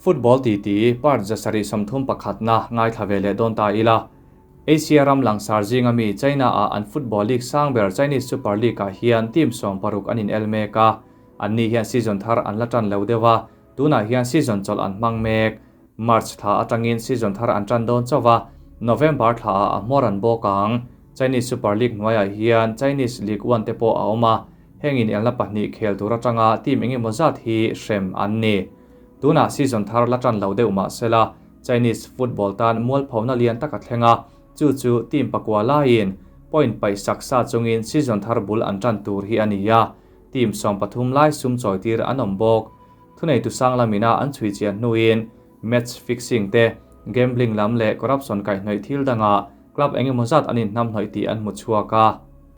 Football titi part 731na ngaithla ve leh dawn ta ila. Asia ram langsar zinga mi China ah an football league sang ber Chinese Super League ah hian team 16 an in el mek a. An ni hian season thar an la tan lo deuh a, tunah hian season chawlh an hmang mek. March thla atangin season thar an tan dawn chauh a, November thla ah a hmawr an bawk ang. Chinese Super League hnuaiah hian Chinese League One te pawh a awm a, heng inelna pahnih khel tur atanga team engemaw zat hi hrem an ni. Tunah season thar la tan lo deuh mah sela, Chinese football tan mualphona lian tak a thleng a, chu chu team pakua laiin point paih sak sa chungin season thar bul an tan tur hi a ni a, team 13 lai sum chawi tir an awm bawk. Thuneitu sang lamina an chhui chian hnuin match fixing te, gambling lam leh corruption kaihhnawih thil dangah club engemaw zat an inhnam hnawih tih an hmu chhuak a.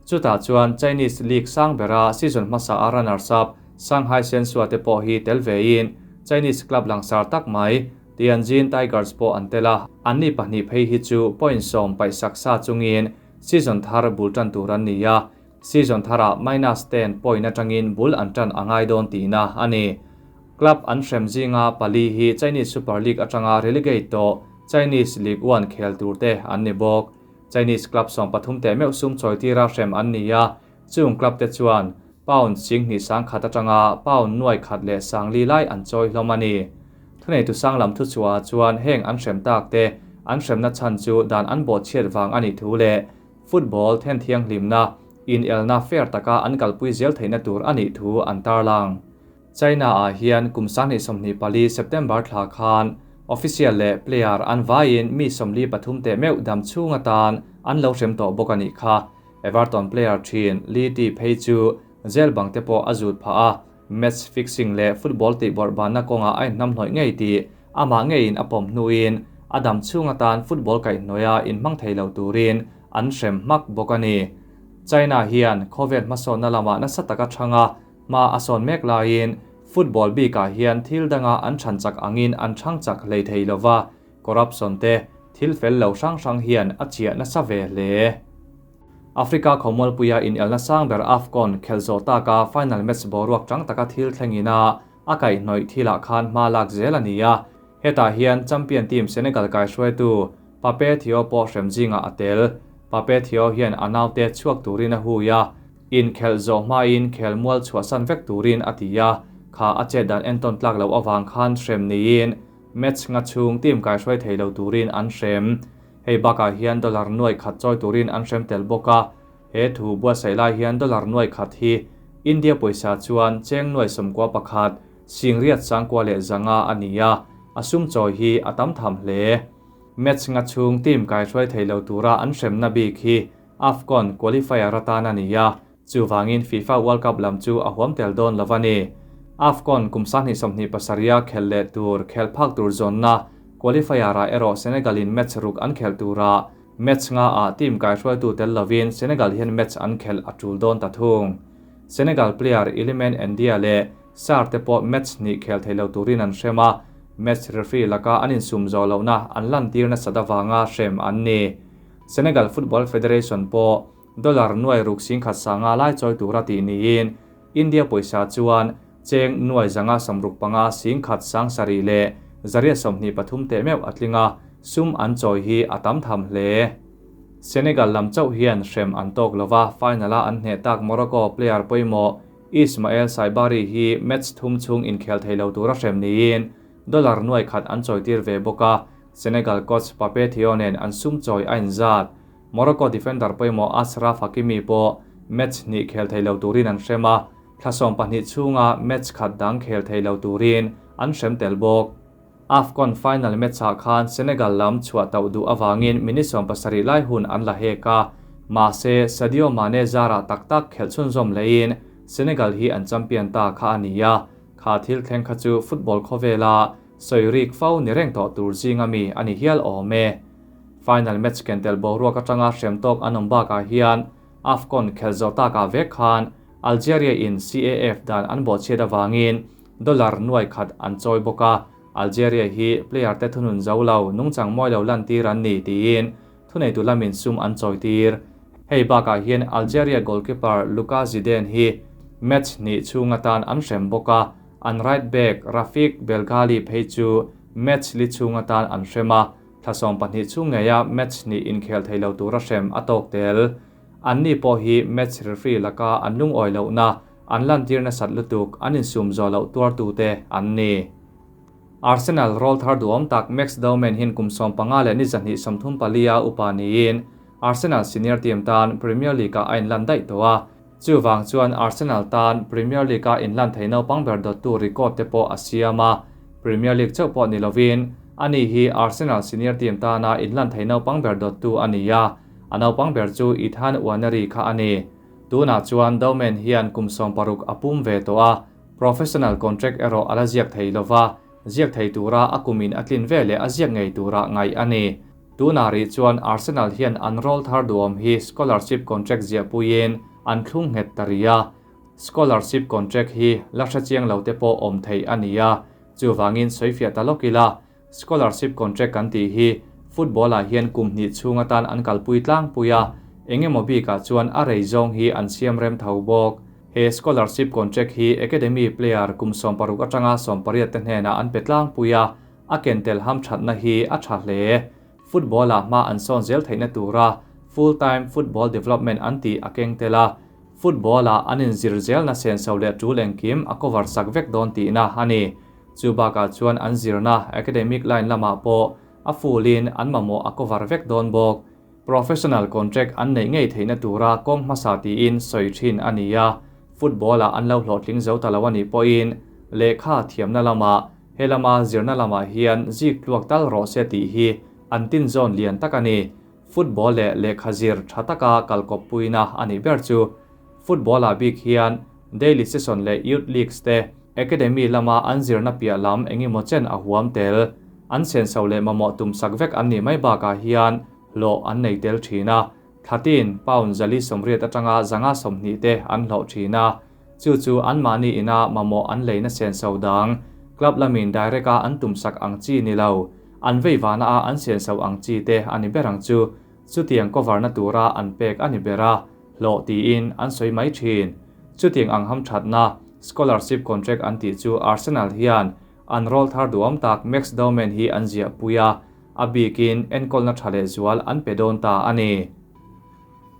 Chutah chuan Chinese League sang bera season hmasa a runners up Shanghai Shenhua te pawh hi tel vein Chinese club langsar tak mai Tianjin Tigers pawh an tel a, anni pahnih phei hi chu point 10 paih sak sa chungin season thar bul tan tur an ni a, season tharah minus 10 point atangin bul an tan angai dawn tihna a ni. Club an hrem zinga pali hi Chinese Super League atanga relegate tawh Chinese League One khel tur te an ni bawk. Chinese club 13 te meuh sum chawi tira hrem an ni a, chung club te chuan pound 2,100 atanga pound 1,000 li lai an chawi hlawm a ni. Thunei tu sang lam thu chua chuan heng an hrem tak te an hremna chan chu dan an bawh chhiat wang ani thu le football then thiang hlimna in elna fair taka an kalpui zel theihna tur ani thu an tarlang. China ah hian kum 2024 September thla khan official le player an vaiin mi 43 te meuh dam chunga tan an lo hrem tawh bawk ani kha. Everton player thin Lee Ti phei chu zel bang te pawh a zut pha a, match fixing le football ti bawrh banna kawnga a inhnam hnawih ngei ti amah ngeiin a pawm hnuin a dam chunga tan football kaihhnawih a inhmang thei lo turin an hrem hmak bawk a ni. China hian khawvel hmasawnna lamah nasa taka thanga ma a sawn mek laiin football bikah hian thil danga an than chak angin an thang chak hlei thei lova, corruption te thil fel lo hrang hrang hian a chiah nasa ve hle. Africa khawmualpuia in elna sang ber AFCON khel zawh taka final match boruak tang taka thil thlengina a kaihhnawih thilah khan hma lak zel a ni a. Hetah hian champion team Senegal kai hruaitu Pape Thiaw pawh hrem zinga a tel. Pape Thiaw hian a naute chhuak turin a hui a, in khel zawh hmain khel mual chhuahsan vek turin a ti a, kha a chet dan entawn tlak lo awang khan hrem niin match nga chung team kai hruai thei lo turin an hrem. Hei bakah hian dollar nuai khat chawi turin an hrem tel bawk a, he thu buatsaih lai hian dollar nuai khat hi India pawisa chuan cheng nuai 11 singriat sangkua leh zanga a ni a, a sum chawi hi a tam tham hle. Match nga chung team kai hruai thei lo tura an hremna bik hi AFCON qualifier atan a ni a, chuwangin FIFA World Cup lam chu a huam tel dawn lo a ni. AFCON kum 2027 khel leh tur khel phak tur zawnna qualifier ah erawh Senegal in match ruk an khel tura match nga ah team kai hruai tu tel lovin Senegal hian match an khel a tul dawn ta thung. Senegal player Iliman Ndiaye le Sarr te pawh match ni khel thei lo turin an hrem a, match referee laka an insum zo lohna an lan tirna sadawanga hrem an ni. Senegal Football Federation pawh dollar nuai ruk singkhat sanga lai chawi tura tih niin India pawisa chuan cheng nuai zanga 65 singkhat sang sarih le zaria 23 te meuh a tlinga sum an chawi hi a tam tham hle. Senegal lam chauh hian hrem an tawk lova final a an hne tak Morocco player pawimawh Ismael Saibari hi match thum chung inkhel thei lo tura hrem niin dollar nuai khat an chawi tir ve bawk a, Senegal coach Pape Thiaw nen an sum chawi a inzat. Morocco defender pawimawh Achraf Hakimi pawh match hnih khel thei lo turin an hrem a, thla 12 chunga match khat dang khel thei lo turin an hrem tel bawk. AFCON final match ah khan Senegal lam chhuah tauh duh awangin minute 70 lai hun an la hek a, mahse Sadio Mane zara tak tak khel chhunzawm lein Senegal hi an champion ta kha a ni a, kha thil thleng kha chu football khawvela sawirik fo ni reng tawh tur zinga mi ani hial awm e. Final match kentel boruak atanga hrem tawk an awm bakah hian AFCON khel zawh takah vek khan Algeria in CAF dan an bawh chhiat awangin dollar nuai khat an chawi bawk a, Algeria hi player te thunun zo lo nungchang mawi lo lan tir an ni tiin thuneitu lamin sum an chawi tir. Hei bakah hian Algeria goalkeeper Luka Zidane hi match hnih chunga tan an hrem bawk a, An right back Rafik Belghali phei chu match li chhung atan an hrem a, thla 12 chhung ngeia match hnih inkhel thei lo tura hrem a tawk tel. Anni pawh hi match referee laka an lungawi lohna an lantir nasat lutuk an insum zawh loh tuartute an ni. Arsenal rawlthar duhawm tak Max Dowman hian kum 15 leh ni 234 a upa niin Arsenal senior team tan Premier League-ah a inlan daih tawh a. Chuvang chuan Arsenal tan Premier League-a inlan thei naupang ber dawttu record te pawh a siam a. Premier League chauh pawh ni lovin ani hi Arsenal senior team tana inlan thei naupang ber dawttu a ni a. A naupang ber chu Ethan Nwaneri kha a ni. Tunah chuan Dowman hian kum 60 a pum ve tawh a. Professional contract erawh a la ziak thei lova, ziak thei tura a kumin a tlin ve leh a ziak ngei tura ngaih a ni. Tunah rih chuan Arsenal hian an rawlthar duhawm hi scholarship contract ziahpuiin an thlung nghet ta rih a. Scholarship contract hi la hrechiang lo te pawh awm thei a ni a, chuvangin sawifiah ta lawk ila, scholarship contract kan tih hi football-ah hian kum hnih chhung atan an kalpui tlangpui a, engemaw bikah chuan a rei zawng hi an siam rem tho bawk. He scholarship contract hi academy player kum 60 atanga 18 te hnenah an pe tlangpui a, a ken tel ham thatna hi a tha hle. Football-ah hma an sawn zel theihna tura full time football development an tih a keng tel a, football-ah an inzir zelna senso leh tul engkim a cover sak vek dawn tihna a ni. Chu bakah chuan an zirna academic line lamah pawh a full-in an mamawh a cover vek dawn bawk. Professional contract an neih ngei theihna tura kawng hmasa tiin sawi thin a ni a, football-ah an lo hlawhtling zo ta lo a nih pawhin lehkha thiamna lamah he lama zirna lamah hian zik tluak tal rawh se tih hi an tin zawn lian tak a ni. Football leh lehkha zir tha taka kalkawppuina a nih ber chu. Football-ah bik hian daily session leh youth leagues te academy lama an zirna piah lam engemaw chen a huam tel. An senso leh mamawh tum sak vek an nih mai bakah hian hlawh an nei tel thin a. Thlatin pound 480 atanga 120 te an hlawh thin a. Chu chu anmahni ina mamawh an leina senso dang club lamin direct-a an tum sak ang chi ni lo. An veivana a an senso ang chi te a ni ber ang chu. Chutiang cover-na tura an pek a ni ber a, hlawh tiin an sawi mai thin. Chutiang ang ham thatna scholarship contract an tih chu Arsenal hian an rawlthar duhawm tak Max Dowman hi an ziahpui a, a bikin enkawlna tha leh zual an pe dawn ta a ni.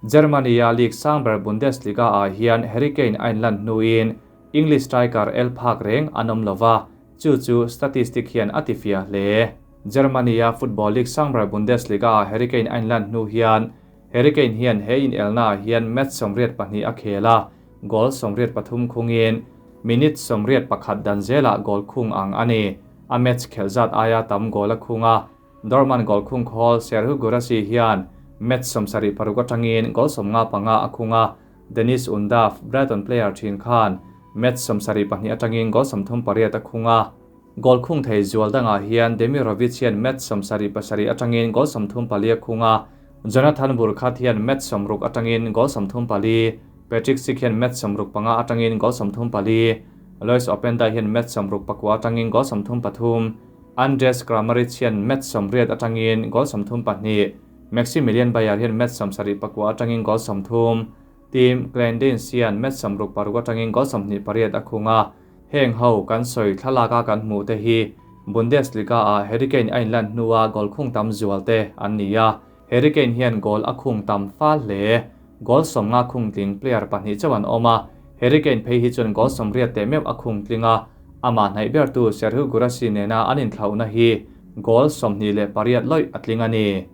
Germany-a league sangber Bundesliga-ah hian Harry Kane a inlan hnuin English striker el phak reng an awm lova, chu chu statistic hian a tifiah hle. Germany-a football league sangber Bundesliga-ah Harry Kane a inlan hnu hian Harry Kane hian he inelnaah hian match 82 a khel a, goal 83 khungin minute 81 dan zelah goal khung ang a ni. A match khelh zat aia tam goal a khung a, Dortmund goal khung khawl Serhou Guirassy hian match 76 atangin goal 55 a khung a, Dennis Undav, Brighton player thin khan match 72 atangin goal 38 a khung a. Goal khung thei zual dangah hian Demirovic hian match 77 atangin goal 34 a khung a, Jonathan Burkhardt hian match 60 atangin goal 34, Patrick Schick hian match 65 atangin goal 34, Lois Openda hian match 64 atangin goal 33, Andres Kramaric hian match 80 atangin goal 32, Maximilian Beier hian match 74 atangin goal 30, Tim Clendenin hian match 66 atangin goal 28 a khung a. Heng ho kan sawi thlalaka kan hmuh te hi Bundesliga-ah Harry Kane a inlan hnua goal khung tam zual te an ni a. Harry Kane hian goal a khung tam fal hle. Goal 50 khung tling player pahnih chauh an awm a. Harry Kane phei hi chuan goal 80 te meuh a khung tling a. Amah hnaih ber tu Serhou Guirassy nena an inthlauhna hi goal 28 lawih a tling a ni.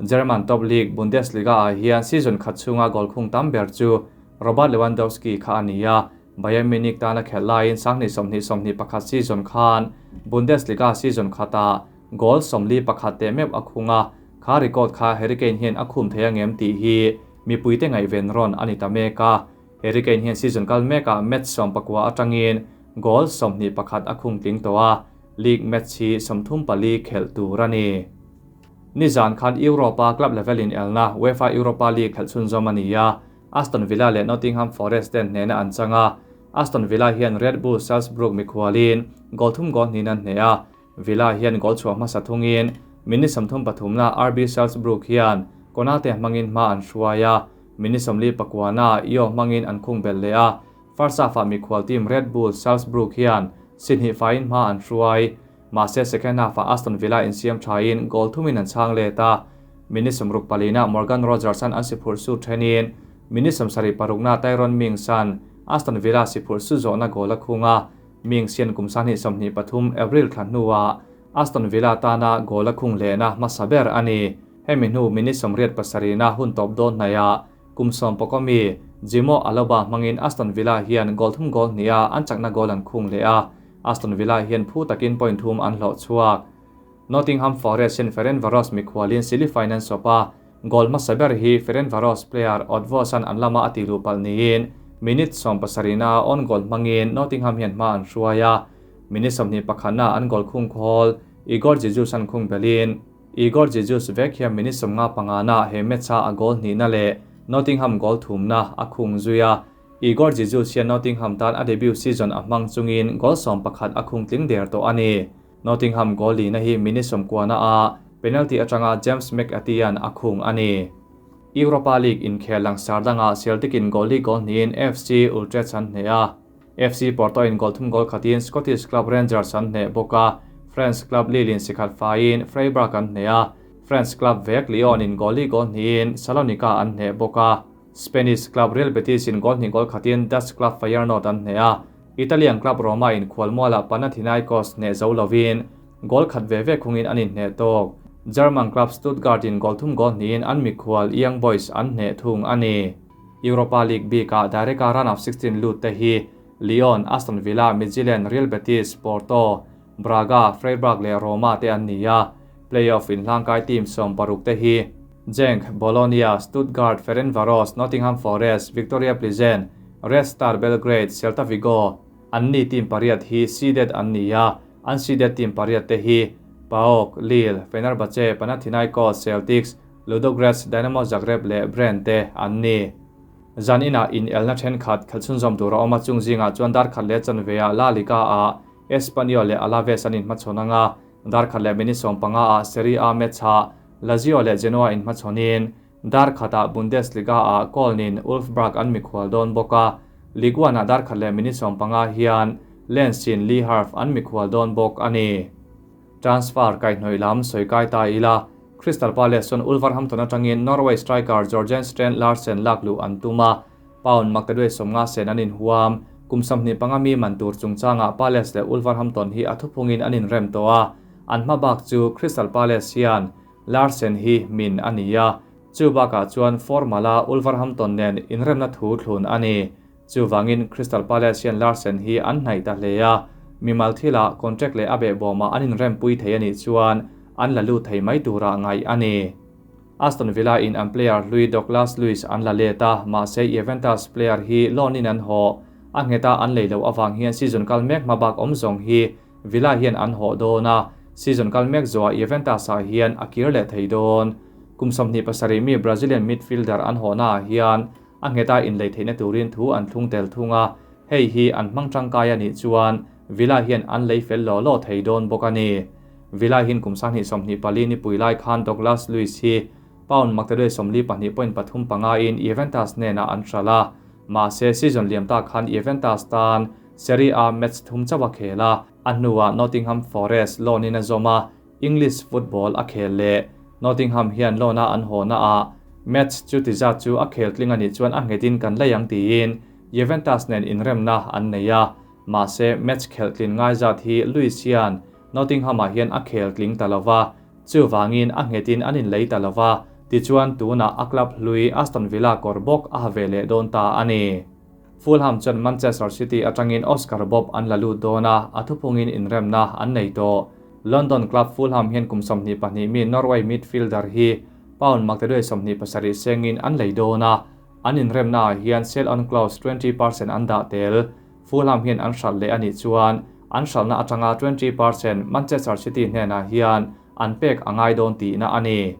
German top league Bundesliga-ah hian season khat chhunga goal khung tam ber chu Robert Lewandowski kha a ni a. Bayern Munich tana khelh laiin 2020-21 season khan Bundesliga season khata goal 41 te meuh a khung a, kha record kha Harry Kane hian a khum thei angem tih hi mipuite ngaihven rawn a ni ta mek a. Harry Kane hian season kal mekah match 14 atangin goal 21 a khung tling tawh a, league match hi 34 khelh tur a ni. Nizan khan Europa club level in elna UEFA Europa League khelh chhunzawm a ni a, Aston Villa leh Nottingham Forest ten hnehna an chang a. Aston Villa hian Red Bull Salzburg mikhualin goal thum goal hnin an hneh a. Villa hian goal chhuah hmasa thungin minute 33 na RB Salzburg hian Konate hmangin hma an hruai a, minute 49 na Io hmangin an khung bel leh a. First half-ah mikhual team Red Bull Salzburg hian Si hnih faiin hma an hruai. Mahse second half-ah Aston Villa insiam thain goal thumin an chhang let a. Minute 60 palina Morgan Rogers-a'n an si phurh su thenin minute 76na Tyrone Mings-a'n Aston Villa si phurh su zawhna goal a khung a. Mings hian kum 2023 April thla hnuah Aston Villa tana goal a khung lehna hmasa ber a ni. Hemi hnu minute 87na hun tawp dawn hnaihah kum 11 mi Jimoh Aloba hmangin Aston Villa hian goal thum goal hniha an chakna goal an khung leh a. Aston Villa hian phu takin point thum an hlawh chhuak. Nottingham Forest hian Ferencvaros mikhualin Silly Finance sawpa goal hmasa ber hi Ferencvaros player Odvosan an lama a tihluh palh niin minute 70na on goal hmangin Nottingham hian hma an hruai a. Minute 21na an goal khung khawl Igor Jesus an khung belin Igor Jesus vek hian minute 55na he match-a a goal hnihna leh Nottingham goal thumna a khung zui a. Igor Jesus hian Nottingham tan a debut season a hmang chungin goal 11 a khung tling der tawh a ni. Nottingham goal lina hi minute 90na a penalty atanga James McAteean a khung a ni. Europa League inkhel langsar danga Celtic in goal li goal hnihin FC Utrecht an hne a. FC Porto in goal thum goal khatin Scottish club Rangers an hne bawk a. French club Lille in sikhat faiin Freiburg an hne a. French club vek Lyon in goal li goal hnihin Salonika an hne bawk a. Spanish club Real Betis in goal hnih goal khatin Dutch club Feyenoord an hne a. Italian club Roma in khualmuala Panathinaikos hne zo lovin goal khat ve ve khungin an inhne tawk. German club Stuttgart in goal thum goal hnihin an mikhual Young Boys an hne thung a ni. Europa League bikah direct a round of 16 lut te hi Lyon, Aston Villa, Midtjylland, Real Betis, Porto, Braga, Freiburg leh Roma te an ni a. Playoff inhlangkai team 16 te hi Genk, Bologna, Stuttgart, Ferencvaros, Nottingham Forest, Victoria Plzen, Red Star Belgrade, Celta Vigo an ni team pariat hi seeded an ni a. An seeded team pariat te hi PAOK, Lille, Fenerbahce, Panathinaikos, Celtics, Ludogorets, Dynamo Zagreb leh Brann te an ni. Zan ina in elna then khat khalchun zom tura awma chung zinga chuan dar khat leh chanve a La Liga a Espanyol leh Alaves an inhmachhawn anga dar khat leh minute 15 a Serie A match a Lazio leh Genoa inhmachhawnin dar khata Bundesliga a Köln Wolfsburg an mikhual dawn bawk a. Ligue 1 a dar khat leh minute 15 hian Lens in Le Havre an mikhual dawn bawk a ni. Transfer kai hnoi lam soi kai ta ila Crystal Palace chuan Wolverhampton atangin Norway striker Jorgen Strand Larsen laklu an tuma pound maktaduai 50 sen an inhuam kum 25 mi man tur chungchanga Palace leh Wolverhampton hi a thuphungin an inrem tawh a. An hma bak chu Crystal Palace hian Larsen hi min a ni a. Chu bakah chuan formala Wolverhampton nen inremna thu thlun a ni. Chuwangin Crystal Palace hian Larsen hi an hnaih ta hle a. Mimal thila contract leh a behbawma an inrem pui thei ani chuan an la lut thei mai tura ngai a ni. Aston Villa in an player hlui Douglas Luiz an la let a. Mahse Juventus player hi loan in an haw. A ngheta an lei lo awang hian season kal mek hma bak awm zawng hi Villa hian an haw dawn a. Season kal mek zawah Juventus ah hian a kir leh thei dawn. Kum 27 mi Brazilian midfielder an haw na ah hian a ngheta in lei theihna turin thu an thlung tel thung a. Hei hi an hmang tangkai ani chuan Villa hian an lei fel lo lo thei dawn bawk a ni. Villa hin kum 2024 ni pui lai khan Douglas Luiz hi pound maktaduai 42.35 in Juventus nena an hrala. Mahse season liam ta khan Juventus tan Serie A match thum chawa khela. A hnuah Nottingham Forest loan in a zawma English football a khel leh. Nottingham hian loan a an haw na a match chu ti zat chu a khel tling ani chuan a nghetin kan lei ang tiin Juventus nen inremna an nei a. Mahse match khel tlin ngai zat hi Luiz hian Nottingham ah hian a khel tling ta lova. Chuwangin a nghetin an in lei ta lova. Tichuan tuna a club hlui Aston Villa kawr bawk a ha ve leh dawn ta a ni. Fulham chuan Manchester City atangin Oscar Bobb an la lut dawn a, a thuphungin inremna an nei tawh. London club Fulham hian kum 22 mi Norway midfielder hi pound maktaduai 27 sengin an lei dawn a. An inremna ah hian sell on clause 20% an dah tel. Fulham hian an hral leh ani chuan an hralna atanga 20% Manchester City hnenah hian an pek angai dawn tihna a ni.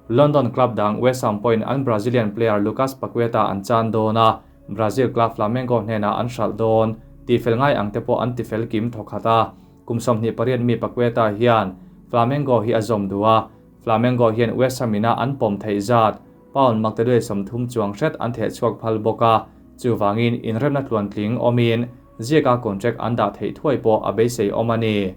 London club dang West Ham point an Brazilian player Lucas Paqueta an chan dawn a. Brazil club Flamengo hnenah an hral dawn. Tifel ngai ang te pawh an tifel kim thawkhat a. Kum 28 mi Paqueta hian Flamengo hi a zawm duh a. Flamengo hian West Ham ina an pawm theih zat pound maktaduai 30 chuang hret an theh chhuak phal bawk a. Chuwangin inremna tluan tling awmin Ziaka contract an dah theih thuai pawh a beisei awm a ni.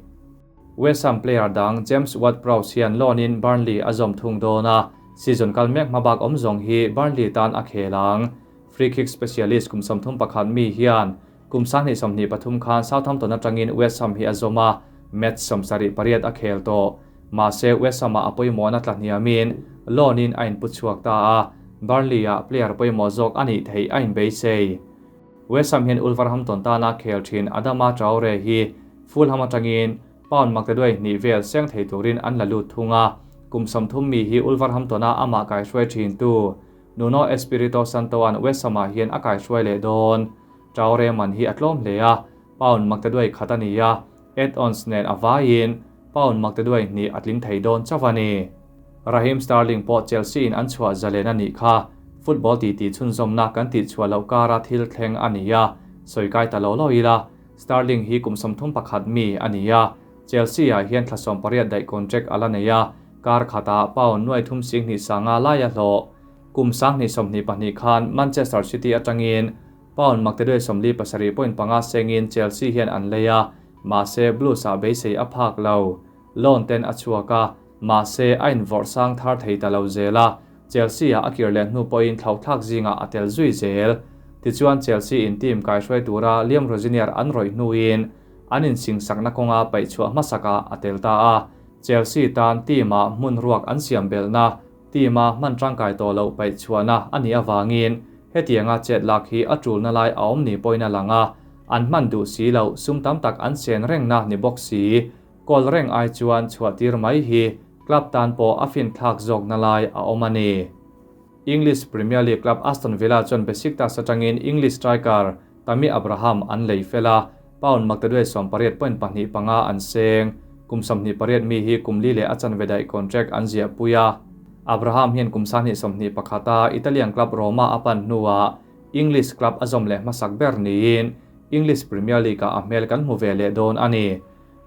West Ham player dang James Ward-Prowse hian loan in Burnley a zawm thung dawn a, season kal mek hmabak awm zawng hi Burnley tan a khel ang. Free kick specialist kum 31 mi hian kum 2023 khan Southampton atangin West Ham hi a zawm a, match 78 a khel tawh. Mahse West Ham-ah a pawimawhna tla hniamin loan in a inpu chhuak ta a, Burnley-ah player pawimawh zawk a nih theih a inbeisei. West Ham hian Wolverhampton tana khel thin Adama Traore hi Fulham atangin pound maktaduai hnih vel seng thei turin an la lut thung a, kum 30 mi hi Wolverhampton-a amah kaihruai thin tu Nuno Espirito Santo-a'n West Ham-ah hian a kaihruai leh dawn. Traore man hi a tlawm hle a, pound maktaduai khat a ni a, add-ons nen a vaiin pound maktaduai hnih a tling thei dawn chauh a ni. Raheem Sterling pawh Chelsea-in an chhuah zalen a nih kha. Football titi chhunzawmna kan tih chhuah loh kara thil thleng a ni a, sawi kai ta lo lo ila, Sterling hi kum 31 mi a ni a, Chelsea-ah hian thla 18 daih contract a la nei a, kar khatah pound nuai thum sing hnih sanga laia hlawh. Kum 2022 khan Manchester City atangin pound maktaduai 47.5 sengin Chelsea hian an lei a, mahse Blues-ah beisei a phak lo. Loan ten a chhuak a, mahse a invawrh sang thar thei ta lo zel a, Chelsea-ah a kir leh hnu pawhin thlauhthlak zingah a tel zui zel. Tichuan Chelsea in team kaihruai tura Liam Rosenior an rawih hnuin an insingsakna kawnga paih chhuah hmasakah a tel ta a, Chelsea tan team-ah hmun ruak an siam belhna, team-a hman tangkai tawh loh paih chhuahna a nih avangin hetianga chet lak hi a tulna lai a awm ni pawhin a lang a, an hman duh si loh sum tam tak an sen rengna ni bawk si. Kawl reng ai chuan chhuah tir mai hi club tan pawh a fin thlak zawkna lai a awm a ni. English Premier League club Aston Villa chuan Besiktas atangin English striker Tammy Abraham an lei fel a, pound maktaduai 18.25 an seng. Kum 28 mi hi kum li leh a chanve daih contract an ziah pui a. Abraham hian kum 21 a Italian club Roma a pan hnuah English club a zawm leh hmasak ber niin English Premier League-ah a hmel kan hmu ve leh dawn a ni.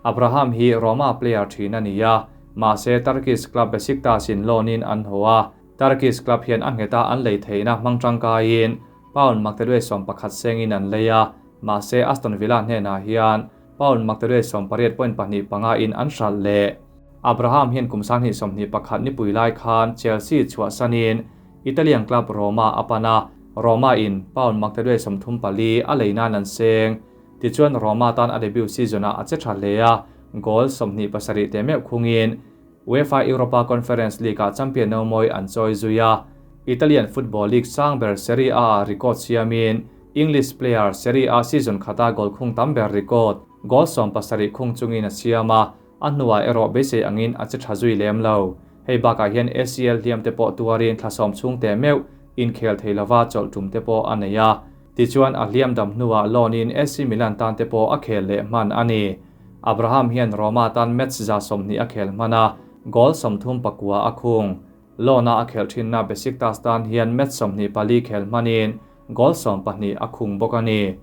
Abraham hi Roma player thin a ni a, mahse Turkish club Besiktas in loan in an haw a, Turkish club hian a ngheta an lei theihna hmang tangkaiin pound maktaduai 11 sengin an lei a, mahse Aston Villa hnenah hian pound maktaduai 18.25 in an hralh leh. Abraham hian kum 2021 nipui lai khan Chelsea chhuah sanin Italian club Roma a pan a, Roma in pound maktaduai 34 a lei nan an seng. Tichuan Roma tan a debut season-ah a che tha hle a, goal 27 te meuh khungin UEFA Europa Conference League-ah champion no mawi an chawi zui a. Italian Football League sang ber Serie A-ah record siamin English player Serie A season khata goal khung tam ber record, goal 17 khung chungin a siam a, a hnuah erawh beisei angin a che tha zui lem lo. Hei bakah hian ACL hliam te pawh tuarin thla 10 chhung te meuh inkhel thei lova chawlh tum te pawh a nei a. Tichuan a hliam dam hnuah loan in AC Milan tan te pawh a khel leh hman a ni. Abraham hian Roma tan match za 20 a khel hman a, goal 39 a khung. Loan a a khel thinna Besiktas tan hian match 24 khel hmanin goal 12 a khung bawk a ni.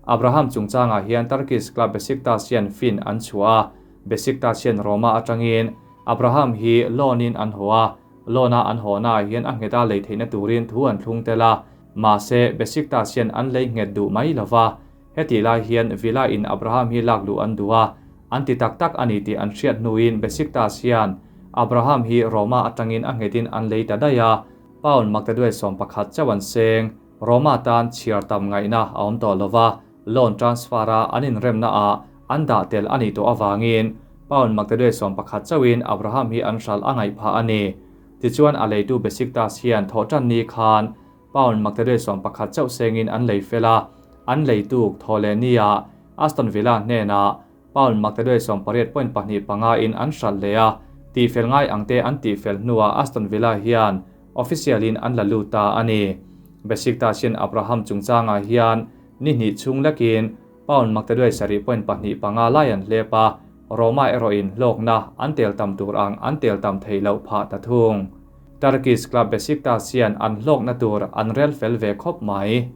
Abraham chungchangah hian Turkish club Besiktas hian fin an chhuah a, Besiktas hian Roma atangin Abraham hi loan in an haw a, loan a an haw na hian a ngheta lei theihna turin thu an thlung tel a, mahse Besiktas hian an lei nghet duh mai lova. Heti lai hian Villa in Abraham hi lak luh an duh a, an ti tak tak ani tih an hriat hnuin Besiktas hian Abraham hi Roma atangin a nghetin an lei ta daih a, pound maktaduai 11 chauh an seng. Roma tan chhiar tam ngaihna a awm tawh lova, loan transfer a an inremna ah an dah tel ani tawh awangin pound maktaduai 11 chauhin Abraham hi an hral a ngaih phah a ni. Tichuan a leitu Besiktas hian thawh tan ni khan pound maktaduai 11 chauh sengin an lei fel a, an leituk thaw leh nia Aston Villa hnenah pound maktaduai 18.25 in an hral leh a, ti fel ngai angte an ti fel hnuah Aston Villa hian official in an la lut ta a ni. Besiktas hian Abraham chungchangah hian ni hnih chhung lekin pound maktaduai 7.25 lai an hlep a, Roma erawhin hlawkna an tel tam tur ang an tel tam thei loh phah ta thung. Turkish club Besiktas hian an hlawkna tur an rel fel ve khawp mai.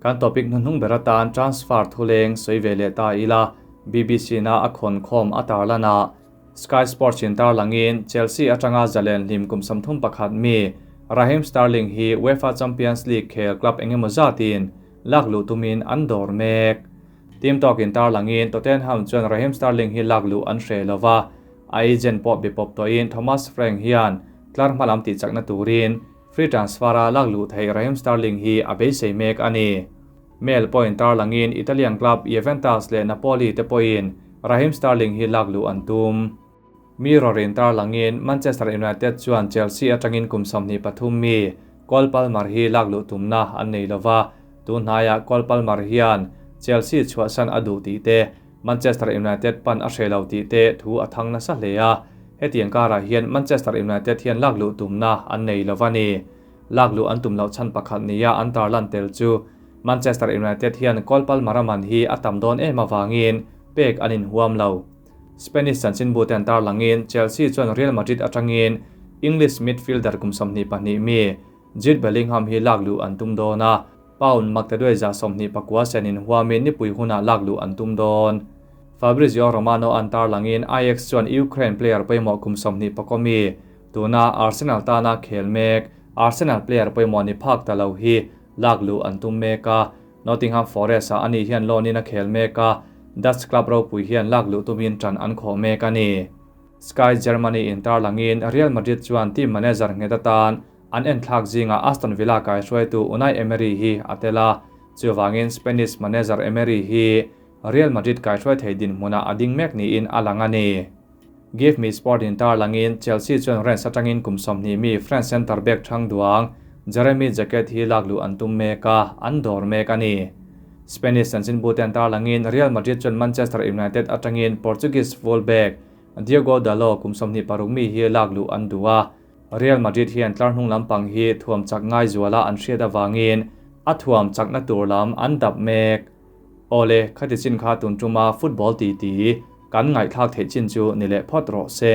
Kan topic hnuhnung ber atan transfer thuleng sawi ve leh ta ila, BBC na a khawn khawm a tarlana Sky Sports in tarlangin Chelsea atanga zalen hlim kum 31 mi Raheem Sterling hi UEFA Champions League khel club engemaw zatin lak luh tumin an dawr mek. Team Talk in tarlangin Tottenham chuan Raheem Sterling hi lak luh an hreh lo va, a agent pawh be pawp tawhin Thomas Frank hian tlar hma lam tihchakna turin free transfer-a lak luh theih Raheem Sterling hi a beisei mek a ni. Mail pawhin tarlangin Italian club Juventus leh Napoli te pawhin Raheem Sterling hi lak luh an tum. Mirror in tarlangin Manchester United chuan Chelsea atangin kum 23 mi Cole Palmer hi lak luh tumna an nei lova, tun hnaiah Cole Palmer hian Chelsea chhuahsan a duh tih te, Manchester United pan a hre lo tih te thu a thang nasa hle a, hetiang karah hian Manchester United hian lak luh tumna an nei lova ni. Lak luh an tum loh chhan pakhat nia an tarlan tel chu Manchester United hian Cole Palmer a man hi a tam dawn em avangin pek an inhuam lo. Spanish chanchinbu te an tarlangin Chelsea chuan Real Madrid atangin English midfielder kum 22 mi Jude Bellingham hi lak luh an tum dawn a, pound maktaduai 29 sen inhuamin nipui hunah lak luh an tum dawn. Fabrizio Romano an tarlangin Ajax chuan Ukraine player pawimawh kum 29 mi tuna Arsenal tana khel mek Arsenal player pawimawh ni phak ta lo hi lak luh an tum mek a, Nottingham Forest ah ani hian loan in a khel mek a, Dutch club ropui hian lak luh tumin tan an khawh mek a ni. Sky Germany in tarlangin Real Madrid chuan team manager nghet atan an enthlak zingah Aston Villa kai hruaitu Unai Emery hi a tel a, chuwangin Spanish manager Emery hi Real Madrid kai hruai thei dinhmunah a ding mek niin a lang a ni. Give Me Sport in tarlangin Chelsea chuan Rennes atangin kum 20 mi French centre back thang duang Jeremy Jacquet hi lak luh an tum mek a, an dawr mek a ni. Spanish chanchinbu te an tarlangin Real Madrid chuan Manchester United atangin Portuguese fullback Diogo Dalot kum 26 mi hi lak luh an duh a. Real Madrid hian tlar hnung lampang hi thuam chak ngai zuala an hriat awangin a thuam chakna tur lam an dap mek. Awle, khati chin kha tun tuma football ti ti kan ngaihthlak theih chin chu ni leh phawt rawh se.